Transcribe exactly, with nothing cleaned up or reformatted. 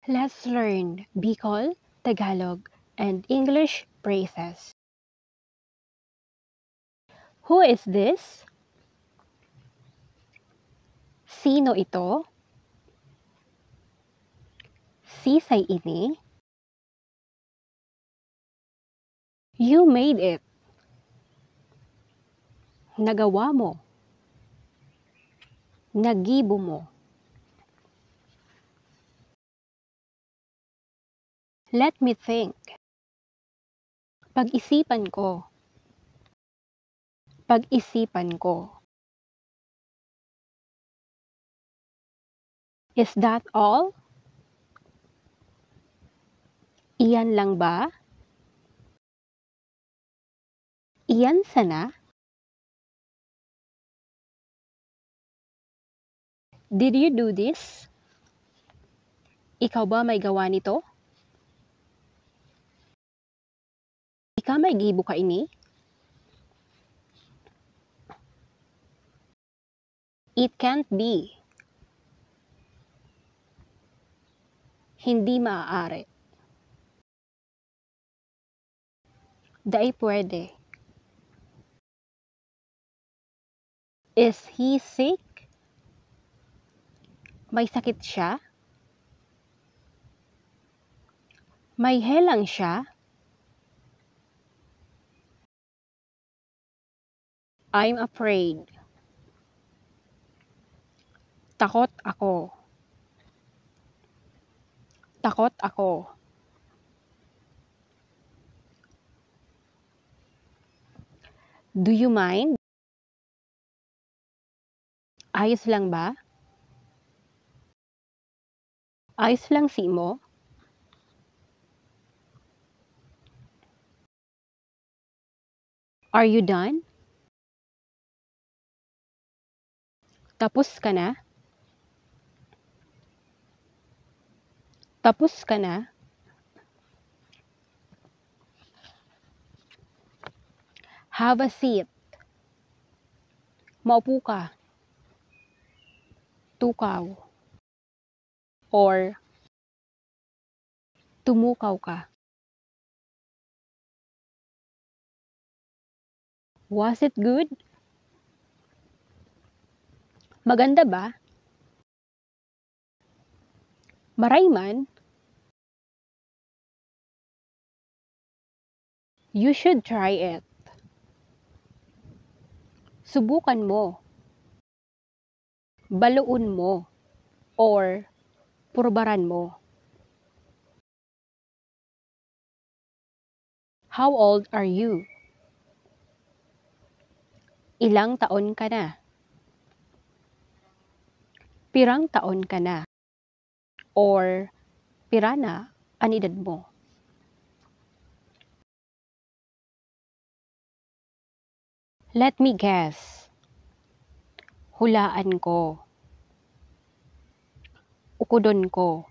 Let's learn Bicol, Tagalog, and English phrases. Who is this? Sino ito? Sisay ini? You made it. Nagawa mo. Nagibo mo. Let me think. Pag-isipan ko. Pag-isipan ko. Is that all? Iyan lang ba? Iyan sana? Did you do this? Ikaw ba may gawa nito? Ika may gibo kaini? It can't be. Hindi maaari. Dai pwede. Is he sick? May sakit siya? May helang siya? I'm afraid. Takot ako. Takot ako. Do you mind? Ayos lang ba? Ayos lang si mo? Are you done? Tapos ka na? Tapos ka na? Have a seat. Maupo ka. Tukaw. Or tumukaw ka. Was it good? Maganda ba? Maray man? You should try it. Subukan mo. Baloon mo or purbaran mo. How old are you? Ilang taon ka na? Pirang taon ka na? Or pira na an edad mo? Let me guess. Hulaan ko. Ukodon ko.